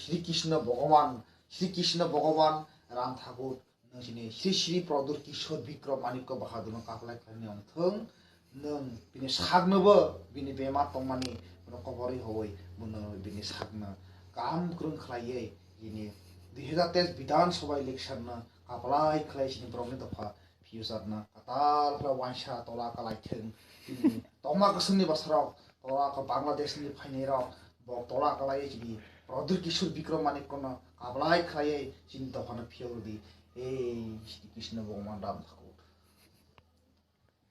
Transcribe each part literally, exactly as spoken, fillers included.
Sri Krishna Bhagavan, Sri Krishna Bhagavan Ram Thakur, nwng chini Sri Sri Pradyut Kishore Bikram Manikya Bahadur no kaplai khlaini wngthung, nwng bini saknobo bini bemar tongmani bono koborwi howoi bono bini sakno kaham kwrwng khlaiwi bini dui hazar teis Bidhan Sabha election no kaplai khlai chini borokni dopha future no kwtal khe uaisa tola kwlai thung. Tini tongma kwswngni bwsarok tola khe Bangladesh ni phainai rok bo tola kwlai chini Pradyut Kishore Bikram Manikya no kaplai khlaiwi chini dopha no phiyok rwdi. Ei Sri Krishna Bhagavan Ram Thakur.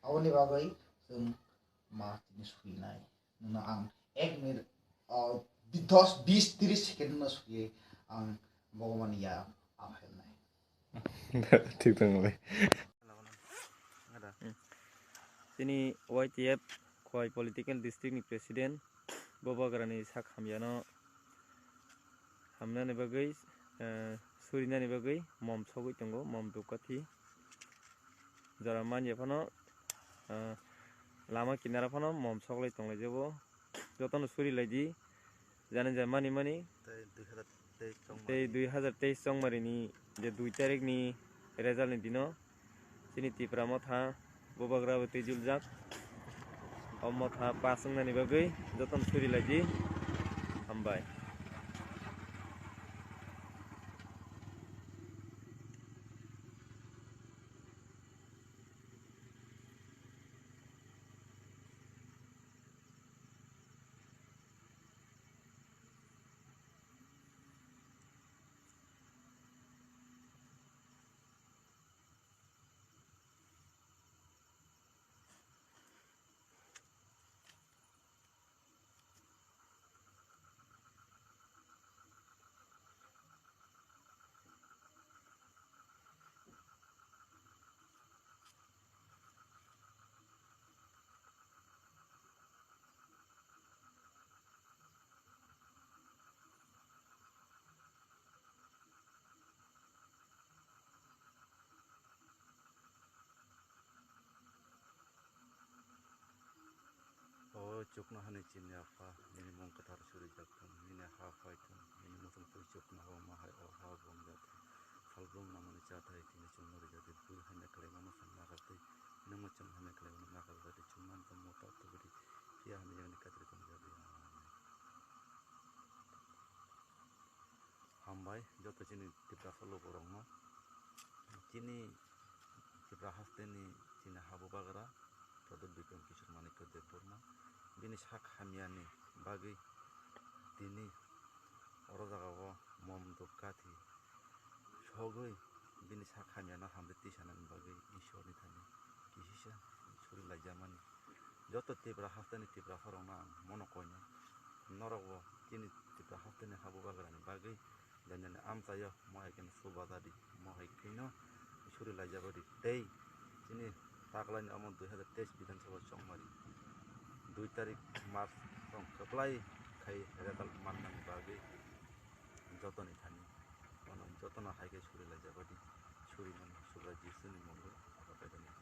Aboni bagwi chwng ma tini surinai. Nwngno ang ek minute, ah, dos, bis, tris second no suriwi ang Bhagavan ya aphailnai. Thik tongmani. Chini Y T F Khowai Political District ni President Bubagrani sak hamyano hamnani bagwi, eh, surinani bagwi mom sogwi tongo, mom dukkathi. Jora manya phano, eh, lama kinara phano mom soklai tonglaijabo. Jotono suri laidi. Jani jani mani mani. Tei dui hazar teis chongmari. Tei dui hazar teis chongmari ni je dui tarik ni result ni dino chini Tipra Motha Bubagra bo twijuljak. O motha pass wngnani bagwi jotono suri laidi. Hambai. O chuknohani chini apha, nini mung kwthar surijak thung, nini ha phai thung, nini muchung twi chuknoho ma hai o ha bung ya thung. Salbrum namani cha thai tini chwngno rijak di, bui hamya khlaimano phang nakartwi, nini muchung hamya khlaimano nakarjak di, chwngmani tongmo ta tubudi, phiya hamya yakni katri tongjak di. Amen. Hambai joto chini Tiprasa lukurokno. Chini Tipra hasteni chini ha bubagra Pradyut Bikram Kishore Manikya Debbarma bini sak hamyani bagwi tini oro jagao mom dukkathi sogwi bini sak hamyano hamri tisanani bagwi Ishwarni thani kisisa suri laijamani. Joto Tipra hasteni Tiprasarokno ang mono koino, norokbo chini Tipra hasteni ha bubagrani bagwi jani jani amchaio mo hai kheno subajadi, mo hai kheno suri laijabadi tei chini taklaini omo dui hazar teis Bidhan Sabha chongmari dui tarik March tong kwplai khai result mannani bagwi jotoni thani ono jotono hai khe suri laijabadi, suri mano Subrai Jisuni mungo abo kaidani.